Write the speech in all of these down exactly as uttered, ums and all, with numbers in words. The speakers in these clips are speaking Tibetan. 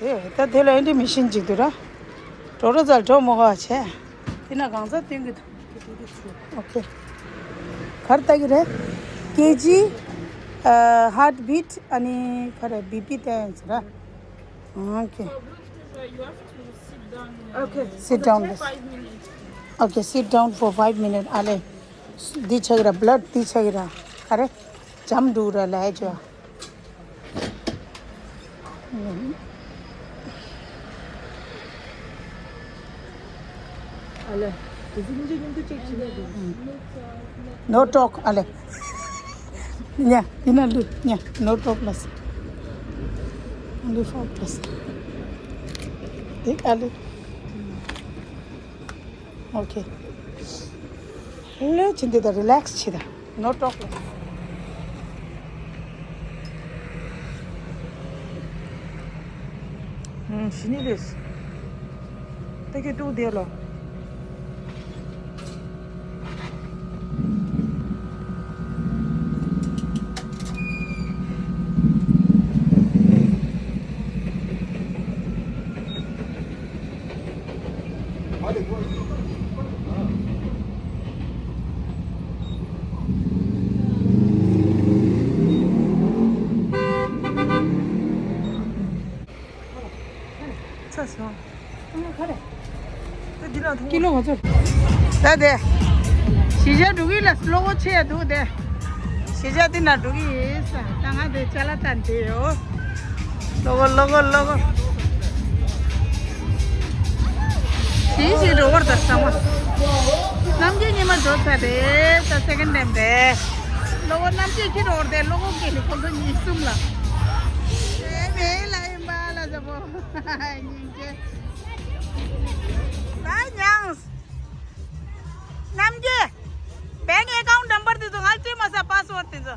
ཨེ། ད་དེ་ལ་ཨེ་འདྲ་མི་ཤིན་ཅིག་འདུག་ར། འགྲོ་རོ་ཙལ་འགྲོ་མོ་ག་བྱས། དེ་ན་གང་ཚ་སྟོན་གི་འདུག་ཨོ་ཁེ། གར་ལྟ་གི་རེད། ཀེ་ཇི། ཧར་ཊི་བིཊ། ཨ་ནི་ག་རེ། བི་པི་བསྟན་ཟེར་ར། ཨོ་ཁེ། Okay. Sit down, please. Okay, sit down for five minutes. ཨ་ལེ། འདི་ཆགས་ར། བི་ལཌ་འདི་ཆགས་ར། ག་རེ། འཇམ་འགྲོ་ར་ལས་ཅོ། ཨ་ལེ། དེ་ཚོ་སྙིང་རྗེ་སྙིང་རྗེ་ཅིག་བྱེད་ལ་འདུག No talk. ཨ་ལེ། ཉ་ཡིན་ན་ལུས་ཉ། No talk ལ་ཟེར། Only four plus. དེ་ཨ་ལེ། ཨོ་ཁེ། ལོས་ཕྱིན་དེ་ད་རི་ལེགས་བྱེད་ད། No talk. ཞི་ནི་རེད། ད་ཁྱོད་ཏུ་བསྡད་ལོ། ཚ་སོང་། ད་འདི་ལ་ཐུག་ཀི་ལོ་ང་ཚོ། ད་དེ། གཞིས་ཆགས་འགྲོ་གི་ལ་བློ་ཁོག་ཆེ་ཡ་འདུག་དེ། གཞིས་ཆགས་འདི་ན་འགྲོ་གི་ཡིན་ས། ད་ང་དེ་ཅ་ལག་ཐན་དེ་ཡོད། བློ་ཁོག་བློ་ཁོག་བློ་ཁོག་ཞིག་ཞིག་འགྲོ་བར་ད་ས་མ། རྣམ་རྒྱལ་ཉི་མ་འགྲོ་ཚར་རེད། ད་སེ་ཀེན་ཌི་ཊེམ་རེད། བློ་ཁོག་རྣམ་རྒྱལ་ཁྱི་འགྲོ་བར་དེ་བློ་ཁོག་སྐྱེས་ནས་ཁོ་ཚོ་གཉིས་གསུམ་ལ། ཨེ་མེད་ལ་ཡིན་པ་ལ་ཟེར་བོ། སྙིང་རྗེ། ད་མྱངས། རྣམ་རྒྱལ། བེང་ཨེ་ཀའུན་ཊི་ནམ་བར་དེ་ཚོ་ང་ལ་སྤྲད་མ་ས། པཱ་སི་ཝར་ཌི་དེ་ཚོ།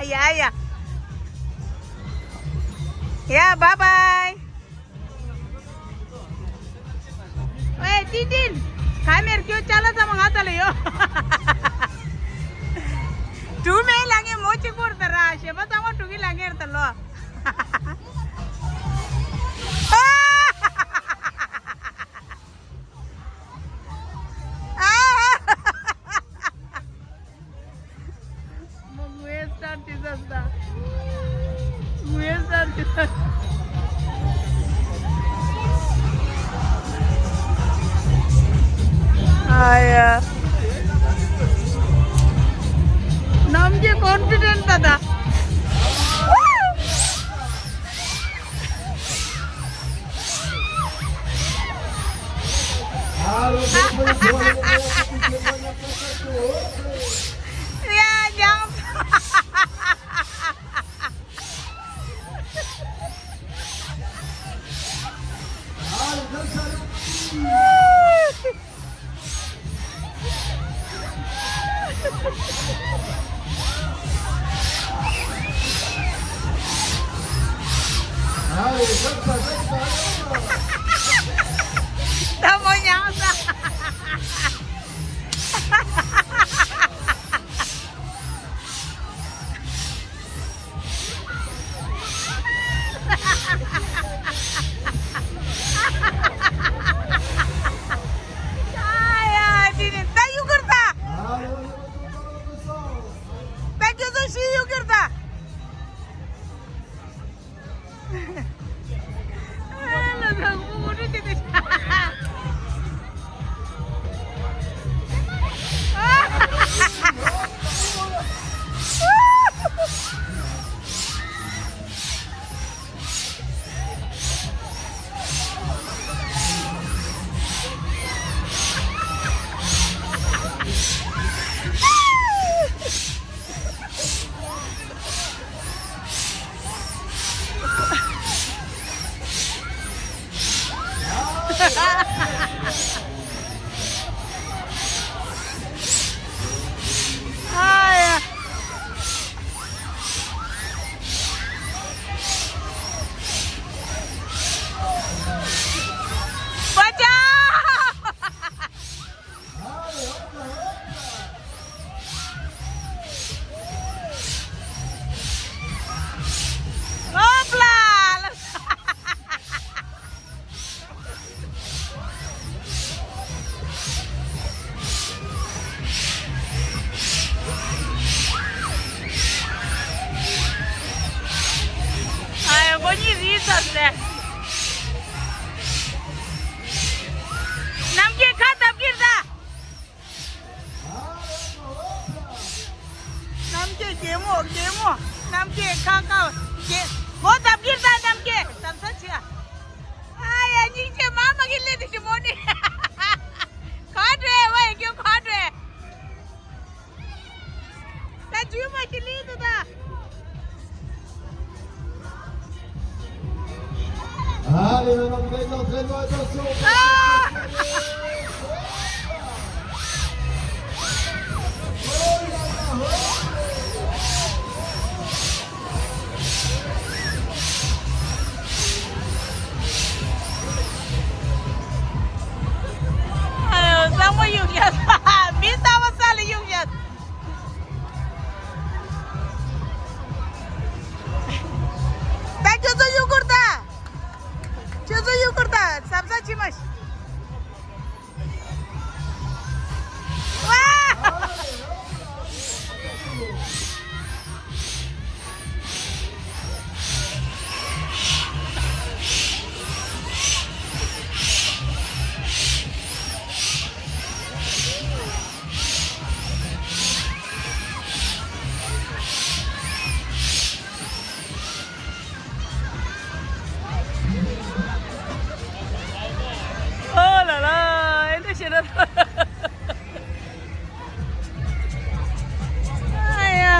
ཡ་ཡ། ཡ་བཱའི་བཱའི། ཨོའེ་ཏིན་ཏིན། ག་མེར་ཁྱོད་ཅ་ལག་ཚང་མ་ང་ཚ་ལ་ཡོད། འབྲུ་མེད་ལ་ངས་མོ་གཅིག་པོར་ད་ར། གཞན་པ་ཚང་མ་འབྲུ་གི་ལ་ངེར་ད་ལོ། ངུ་ཡ་སྟར་ཏི་ཟ་ཟ། ངུ་ཡ་སྟར་ཏི་ཟ། ཨ་ཡ། རྣམ་རྒྱལ་ཀོན་ཕི་ཌེན་ཊི་ད་ད། ཡ་ཡང་། ས་ཟེར། རྣམ་རྒྱལ་ཁ་བརྡབ་ཀྱི་རེད་ད། རྣམ་རྒྱལ་གད་མོ་གད་མོ། རྣམ་རྒྱལ་ཁ་ཁ་གད་མོ་བརྡབ་ཀྱི་རེད་ད། རྣམ་རྒྱལ་བརྡབ་ས་ཆེ། ཨ་ཡ་སྙིང་རྗེ། མ་མ་གི་ལས་དེ་ཞིག་མོ་ནི། ག་འདྲེ་བ་ཡི་གྱོ་ག་འདྲེ། ད་ཇུས་མ་ཞིག་ལི་དུ་ད། Allez, maintenant, vous allez entrer dans la danse. ཨ་ཡོ། ས་མོ་གཡུག་ཡ། མི་ལྟ་བ་ས་ལ་གཡུག་ཡ། ད་ཁྱོད་ཚོ་གཡུག་སྐོར་ད། ཁྱོད་ཚོ་གཡུག་སྐོར་ད། ཟབ་ཟབ་ཕྱི་མ་ཤི། ཝ། ཨོ་ལ་ལ། ཨེ་འདྲ་བྱས་ན། ཨ་ཡ།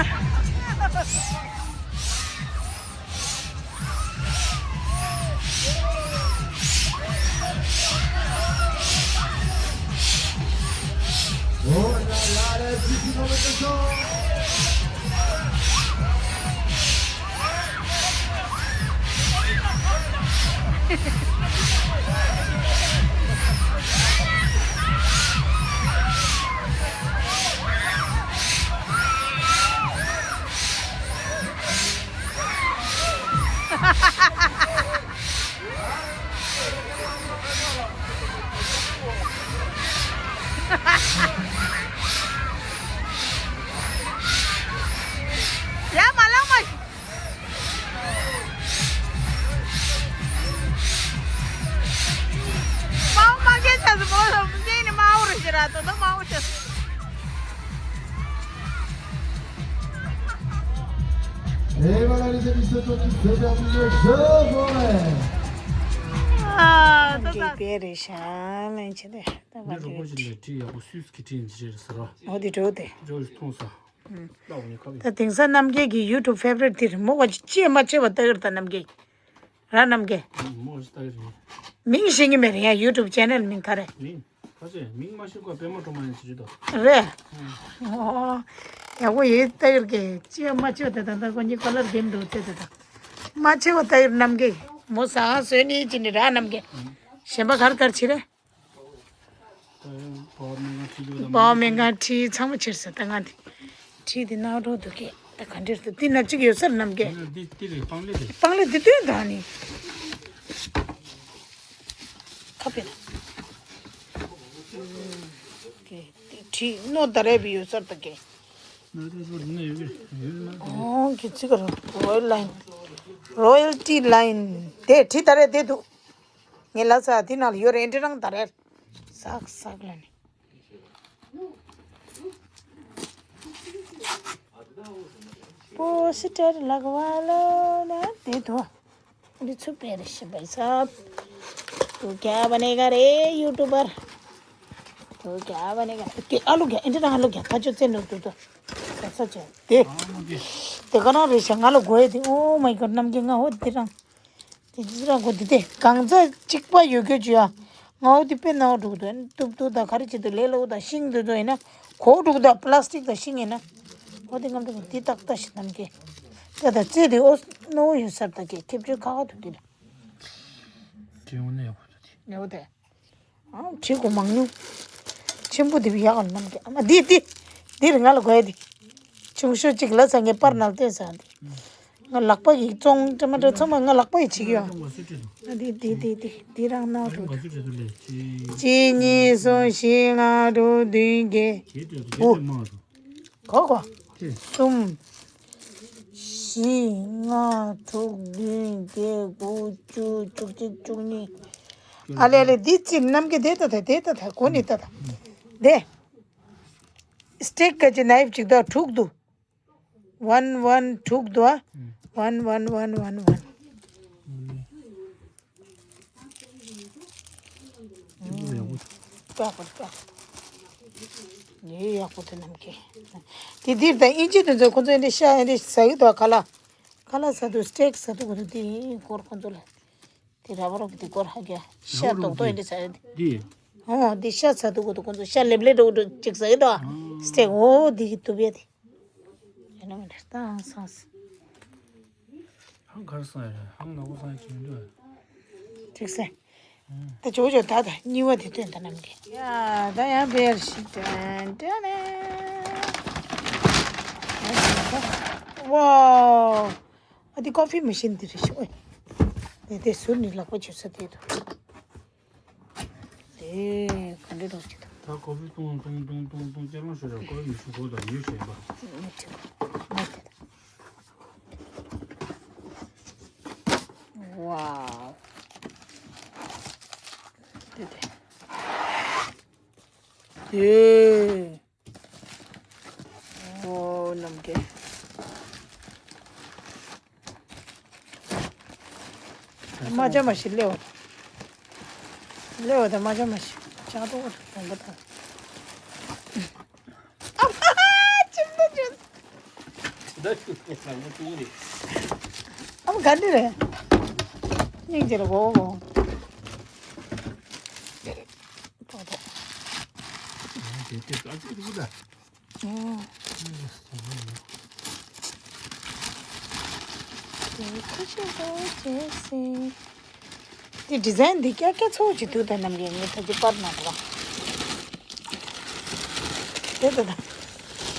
ཡ་མ་ལང་མ། མའོ་མ་སྐད་ཆ་ཟིག་མོ་ལ་མི་སྐད་ནི་མའོ་རེད་ཟེར་ར། དོ་དོ་མའོ་ཆ། Et voilà les amis, c'est toi qui fais terminer le jeu, voilà. ཨ་ད་ད། དེ་རེད་ཤག་ལན་ཆེ་དེ། ད་ང་ནི་རོགས་པ་ཅིག་ལ་བྲིས་ཡག་པོ་སུས་ཀྱི་བྲིས་ཡིན་ཟེར་ཟེར་ར། འོ་དེ་འགྲོ་དེ། འགྲོ་མཐོང་ས། ད་དེང་སང་རྣམ་རྒྱལ་གྱི་YouTube favorite དེ་རེད་མོ། བ་ཅི་ཅི་མ་ཆེ་བ་ལྟ་གི་རེད་ད་རྣམ་རྒྱལ། ར་རྣམ་རྒྱལ། མོ་ཅི་ལྟ་གི་རེད། མིང་ཤེས་ཀྱི་མེད་རེད་ཡ། YouTube channel མིང་ག་རེ། མིང་ཁ་ཤས་མིང་མ་ཤེས་གོ། པད་མ་སྒྲོལ་མ་ཡིན་ཟེར་གྱི་འདུག་རེད། ཨོ། ཡག་པོ་ཡོད་ལྟ་གི་རེད་གི། ཅི་མ་ཆེ་བ་ད་ད་ད་ཁོ་གཉིས་ཀོ་ལར་གེམ་འགྲོ་ཚེ་ད་ད། མ་ཆེ་བ་ལྟ་གི་རེད་རྣམ་རྒྱལ། མོ་ཟ་ཧང་བཟོས་ནི་ཅི་ནི་ར་རྣམ་རྒྱལ། གཞན་པ་ག་རེ་ག་རེ་བྱེད་རེད། པའོ་མེ་གང་ཁྲི་ཚང་མ་ཕྱིར་ཟེར་ད་ང་དེ། ཁྲི་དེ་ནག་འགྲོ་འདུག་གས། ད་ག་འདྲེར་ད་དེ་ན་གཅིག་ཡོད་སར་རྣམ་རྒྱལ། དེ་དེ་རེད་པང་ལེ་དེ། པང་ལེ་དེ་སྟོན་ད་ནི། ཁ་ཕེ་ན། གས་དེ་ཁྲི་ནོ་ད་རེ་བི་ཡོད་སར་ད་གས། ཨོ་གི་ཚིག་ར་Royal Line། Royalty Line དེ་ཁྲི་ད་རེ་དེ་འདུག་ངས་ལབ་ས་དེ་ནང་ལ་ཡོད་རེད་འདྲེ་རང་ད་རེད། ཟག་ཟག་ལ་ནི། པོ་སི་ཊར་ལག་པ་ལོ་ན་དེ་དོ། འདི་ཚུ་པེ་རེ་ཤི་བའི་སབ། དུ་ཀྱ་བ་ནེ་ག་རེ་ཡུ་ཊུ་བར། དུ་ཀྱ་བ་ནེ་ག་རེ། ཨ་ལུ་ཀྱ་ཨེ་འདྲ་ཨ་ལུ་ཀྱ་ཁ་ཅོ་ཙེ་ནུ་དུ་དུ། ད་ས་ཅོ་དེ། དེ་ག་རང་རེ་ཤ་ང་ལ་གོ་ཡ་དེ། Oh my God རྣམ་རྒྱལ་ང་ཧོ་དེ་རང་། དེ་ཅི་ར་གོ་དེ་དེ་གང་ཚ་གཅིག་པ་ཡོད་རྒྱུ་ཅི་ཡ། ང་འོ་དེ་དཔེ་ནང་འགྲོ་གི་འདུག་ཏུབ་ཏུ་དང་ག་རེ་བྱེད་དུ་ལས་སླ་བོ་དང་ཤིང་དུ་ཚོ་ཡིན་ན་གོག་འགྲོ་གི་འདུག་པ་ལ་སི་ཊིག་དང་ཤིང་ཡིན་ན། འོ་དེ་ངམ་དུ་དེ་ཏག་ཏག་ཞིག་གནང་གི། དེ་དང་རྩེ་དེ་ཨོ་སྣོ་བོ་ཡོད་སར་ད་གི་ཁེབས་ཆོས་ཁ་ཁ་ཐུག་གི་ལ། དེ་འོ་ན་ཡག་པོ་འདུག་དེ། ཡག་པོ་དེ། ཨང་ཁྲི་གོ་མང་ཉུང་། ཆེན་པོ་དེ་བི་ཡག་ག་གནང་གི་ཨ་མ་དེ་དེ། དེ་རེད་ང་ལ་གོ་ཡ་དེ། ཆུང་ཤོས་གཅིག་ལ་ཚ་ངས་པར་ནང་བལྟས་ས་འདི། ང་ལག་པ་གིས་བཙོང་ཀྲ་མ་ཀྲ་ཚང་མ་ང་ལག་པ་ཡིས་བྱེད་ཀྱི་ཡོད། ང་འདི་འདི་འདི་འདི་འདི་རང་ནང་དུ། གཅིག་གཉིས་གསུམ་བཞི་ལྔ་དྲུག་བདུན་བརྒྱད། དགུ། གོ་གོ། གསུམ། བཞི། ལྔ། དྲུག་བདུན། བརྒྱད། དགུ། བཅུ། བཅུ་གཅིག་བཅུ་གཉིས། ཨ་ལེ་ཨ་ལེ། འདི་ཅི་རྣམས་ཀྱི་དེ་ལྟ་ད་དེ་ལྟ་ད་གོ་ནི་ལྟ་ད། དེ། སི་ཊིག་ག་ཅི་ནའིབ་ཅིག་དང་དྲུག་འདུག་ཝན་ཝན་དྲུག་འདུག་ཨ། ཝན་ཝན་ཝན་ཝན་ཝན། ཡག་པོ་ཡག་པོ། ཡེ་ཡག་པོ་དེ་རྣམས་ཀྱི། དེ་འདིར་དང་ཨིན་ཇི་དེ་ཚོ་ཁོ་ཚོ་ཨེ་འདྲ་ཤ་ཨེ་འདྲ་ཟ་གི་འདུག་ཁ་ལག་ཁ་ལག་ཟ་དུས་སི་ཊིག་ཟ་དུས་གོ་དུས་དེ་སྐོར་ཁོ་ཚོ་ལ། དེ་ར་བ་རོག་གི་དེ་སྐོར་ཧ་ག་ཤ་རྡོག་རྡོག་ཨེ་འདྲ་ཟ་ཡ་དེ། འདི། ཨོ་དེ་ཤ་ཟ་དུས་གོ་དུས་ཁོ་ཚོ་ཤ་ལེབ་ལེབ་རོག་རོག་ཅིག་ཟ་གི་འདུག་ཨ། སི་ཊིག་ཨོ་དེ་གི་དུ་བས་དེ། ཡིན་ན་མིན་ན་ད་ཧང་སངས། ཧང་གར་སངས་ཡ་རེད། ཧང་ནག་པོ་སངས་ཡ་ཅིག་མི་འདུག་ཨ། ཁྲིག་སེ། ད་ཇོ་ཇོ་ད་ད་གཉིས་པ་དེ་སྟོན་ད་རྣམས་ཀྱི། ཡ་ད་ཡང་བེར་ཞིག་ཏན་ཏན་ནས། ཝའོ། ཨ་དེ་ཀོ་ཕི་མེ་ཤིན་དེ་རེད་ཤོག་ཨེ། དེ་དེ་ཟུར་ནས་ལག་པ་འཇུ་ས་དེ་འདུག་དེ་ག་འདྲ་འདུག་ཅི་འདུག་ད་ཀོ་ཕི་བཏུང་བཏུང་བཏུང་བཏུང་བཏུང་སྐྱེལ་མ་ཤོར་ཡ་ཀོ་ཕི་མེ་ཤིན་གོ་དང་ཉོས་བྱས་པ། མི་ཁྲིག་མི་ཁྲིག་ཝའོ། དེ་དེ། ཡེ། ཨོ་ནམ་རྒྱལ། མ་ཅ་མ་ཤི་ལེའོ། ལེའོ་ད་མ་ཅ་མ་ཤི། ཅག་ཏོ་རོང་པོ་དང་། ཨ་མ་ཅིག་ཏུ་ཅུ། ད་ཅུ་ཏུ་ལ་མོ་ཏུ་རེད། ཨ་མ་ག་འདི་རེད། སྙིང་རྗེ་ལ་གོ་གོ། ཏོག་ཏོག་དེ་དེ་ཨ་ཅིག་ཏུ་ད། ཨོ། དེ་ཁ་ཤས་ཀྱིས་བྱས་སྲིད། དེ་ཌི་ཛའིན་འདི་ཀྱག་ཀྱག་ཚ་བོ་ཅིག་འདུག་ད་རྣམས་ཀྱིས་ངས་ད་ཅི་པར་ནང་དུ་བ། དེ་ད་ད།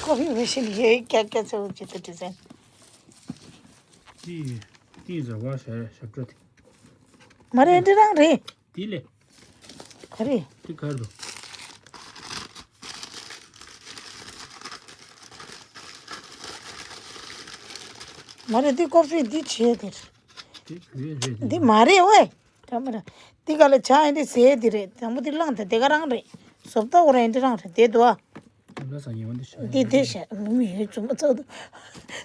ཀོ་ཕི་མེ་ཤིན་ཡེ་ཀྱག་ཀྱག་ཚ་བོ་ཅིག་འདུག་ཌི་ཛའིན། དེ་དེ་ཟེར་བ་ཞབས་ཞབས་བྲོ་དེ། མ་རེད་འདི་རང་རེད། དེ་ལས། ག་རེ། དེ་ག་རེ། མ་རེད་འདི་ཀོ་ཕི་འདི་བྱས་དེ། དེ་བུད་རེད། འདི་མ་རེད་ཝེ། ད་མ་རེད། འདི་ག་ལ་ཇ་ཨེ་འདི་ཟས་འདི་རེད། དང་པོ་འདི་བླངས་ད་དེ་ག་རང་རེད། བཟོ་ལྟ་འོ་ར་ཨེ་འདི་རང་རེད་དེ་འདུག་ཨ། ལ་ས་ཉེ་བ་འདི་བྱ། འདི་དེ་བྱ་མི་མི་ཡོད་བཙུན་མ་ཚ་འདུག་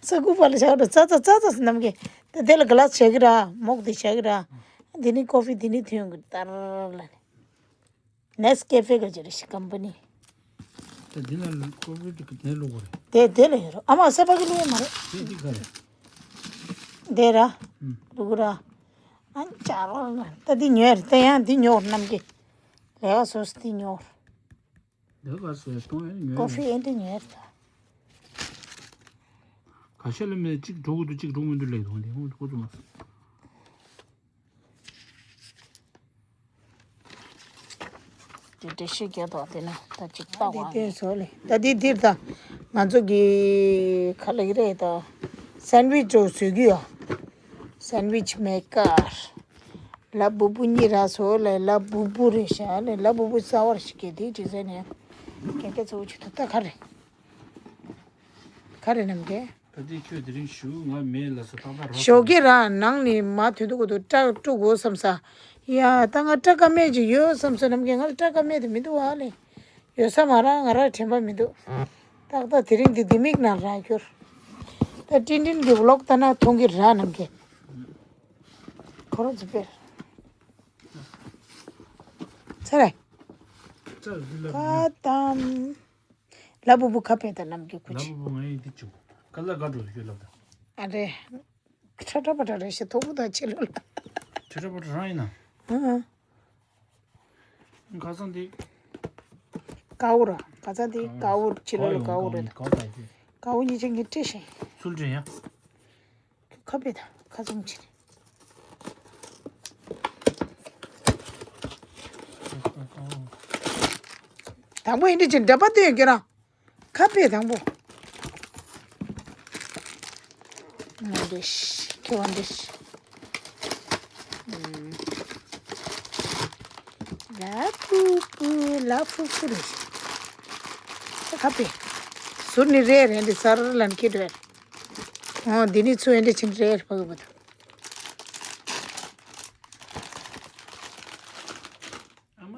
ས་ཀུ་པ་ལ་བྱ་འགྲོ་ཙ་ཙ་ཙ་ཙ་ཟེར་ནམ་གི། ད་དེ་ལ་ག་ལ་བྱ་གི་ར་མོག་འདི་བྱ་གི་ར། འདི་ནི་ཀོ་ཕི་འདི་ནི་ཐོན་གི་ཏར་ལ་ནི། ནེས་ཀེ་ཧྥེ་ག་ཅི་རེད་ཤི་ཀམ་པ་ནི། ད་འདི་ན་ཀོ་ཕི་འདི་ག་དེ་ལོ་གོ་རེད། དེ་དེ་ལ་ཡོད་རོ། ཨ་མ་ས་ཕ་གི་ལུ་ཡོད་མ་རེད། དེ་འདི་ག་རེད། དེ་ར། ཨུམ། ལུ་གུ་ར། ཨ་ཅག་རོ་ན་ད་འདི་ཉོས་རེད། ད་ཡང་འདི་ཉོ་རྣམས་ཀྱི། ལས་ཀ་སོ་སོ་འདི་ཉོ། འདི་ག་སོ་གཏོང་ཡ་ཉོས་ཀོ་ཕི་རེད། ཨེ་འདྲ་ཉོས་རེད་ད། ག་ཤ་ལ་མེད་གཅིག་འགྲོ་གི་འདུག་གཅིག་འགྲོ་མི་འདུག་ལས་དོན་འདི་ཧོང་ཁོ་ཚོ་མ་སོང་། དེ་འདྲ་ཤེས་རྒྱ་དོག་དེ་ན་ད་ཅིག་ལྟ་བ་དེ་བཟོ་ལེ། ད་དེ་འདིར་ད་ང་ཚོ་གི་ཁ་ལག་རེད་ད། སན་ཝིཆ་འགྲོ་བཟོས་ཀྱི་ཡོད། སན་ཝིཆ་མེ་ཀར། ལ་བུ་བུ་གཉིས་ར་བཟོ་ལེ། ལ་བུ་བུ་རེད་ཤག་ལེ། ལ་བུ་བུ་གསར་བར་ཞིག་གི་དེ་ཅི་ཟེར་ནས་ཀྱེ་ཀྱེ་ཚོ་ཆུ་ཐུག་ད་ག་རེད། ག་རེ་ནམ་གེ། ད་དེ་ཁྱོད་དེ་རིང་ཞུ་ང་མེད་ལ་ས་ཏག་ཏག་རོགས། ཞོགས་ཀྱི་ར་ནང་ནས་མ་ཐོན་དུས་གོ་དུ་སྐྲ་དཀྲུག་དགོས་བསམ་ས། ཡ་ད་ང་སྐྲ་ཀ་མེད་ཅིག་ཡོད་བསམ་ས་ནམ་གེ། ང་ལ་སྐྲ་ཀ་མེད་དུ་མི་འདུག་ཨ་ལེ། ཡོད་ས་མ་ར་ང་ར་དྲན་པ་མི་འདུག་ཏག་ཏག་དེ་རིང་འདི་ལྡེ་མིག་ནང་རག་གྱུར། ད་ཏིན་ཏིན་གྱི་ཝི་ལོག་ལྟ་ན་མཐོང་གི་ར་ནམ་གེ། ཁོ་རང་ཚོ་དཔེར། ཚེ་རེ། ཀ་དམ། ལ་བུ་བུ་ཁ་ཕེ་དང་ནམ་གྱི་ཀུ་ལ་ཅི། བུ་བུ་ང་ཡི་འདི་བྱུང་། ཀ་ལ་ག་འགྲོ་ཡོད་ལབ་ད། ཨ་རེ། ཁྲ་ཁྲ་པ་ཁྲ་རེ་ཞེ་ཐོག་པོ་དང་ཆེ་ལོ་ལ། ཁྲ་ཁྲ་པ་ཁྲ་རང་ཡིན་ན། ཨང་། ཁ་སང་འདི། ཀའོ་ར། ཁ་སང་འདི་ཀའོ་ཆེ་ལོ་ལ་ཀའོ་རེད། ཀའོ་ད་ཡི། ཀའོ་གཉིས་ཆེ་ངས་སྤྲད་ཤིང་། ཚུལ་ཁྲིམས་ཡ། ཁ་པེ་དང་ཁ་ཚོམ་ཆེ་རེད། དང་པོ་ཡིན་འདྲ་ཅིག་འདྲ་པ་སྟོན་གྱི་ར། ཁ་པེ་དང་པོ། ང་འདྲ་ཤི་ཁེ་བ་འདྲ་ཤི། ལ་ཕུ་ཕུ་ལ་ཕུ་ཕུ་རེད་ཤི། ཁ་པེ། ཟུར་ནི་རེ་རེ་འདི་སར་ལན་ཁེ་འདྲ། ཨོ་འདི་ནི་ཚུ་ཨེ་འདྲ་ཆིང་རེ་རེ་ཕ་གི་བུ་དང་། ཨ་མ་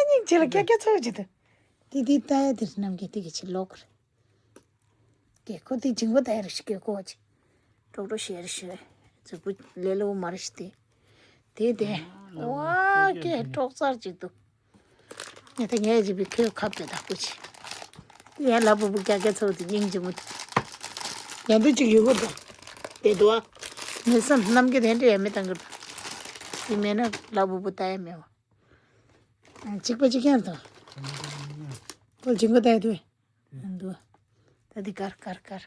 སྙིང་རྗེ་ལ་སྐྱ་སྐྱ་ཚོ་ཅི་དང་། དེ་དེ་ལྟ་ཡ་དེར་རྣམ་རྒྱལ་དེ་གི་ཆི་ལོག་གི་རེད། རྒྱལ་ཁོ་དེ་འཇིང་པོ་ལྟ་ཡ་རེ་ཞིག་རྒྱལ་ཁོ་ཅི། ཀྲོག་ཀྲོག་ཤེར་ཤེར། མཛུབ་བུ་ལེ་ལོ་མ་རེ་ཞིག་དེ། དེ་དེ། ཝ་ཀེ་ཀྲོག་ཙར་ཅིག་འདུག་ངས་ད་ངས་ཅིག་བི་ཁོས་ཁ་པེ་ད་ཀུ་ཆི། ཡ་ལ་བུ་བུ་རྒྱ་རྒྱ་ཚོ་དེ་སྙིང་རྗེ་མོ་དེ། ཡ་འདུག་ཅིག་ཡོད་གོ་ད། དེ་འདུག་ཨ། མེད་བསམ་རྣམ་རྒྱལ་དེ་འདྲ་ཡ་མེད་བཏང་གི་འདུག་དེ་མེད་ན་ལ་བུ་བུ་ལྟ་ཡ་མེད་བ། གཅིག་པ་གཅིག་རྐྱང་དང་། ཁོ་འཇིང་པོ་ལྟ་ཡ་དུས། འདུག་ད་འདི་དཀར་དཀར་དཀར།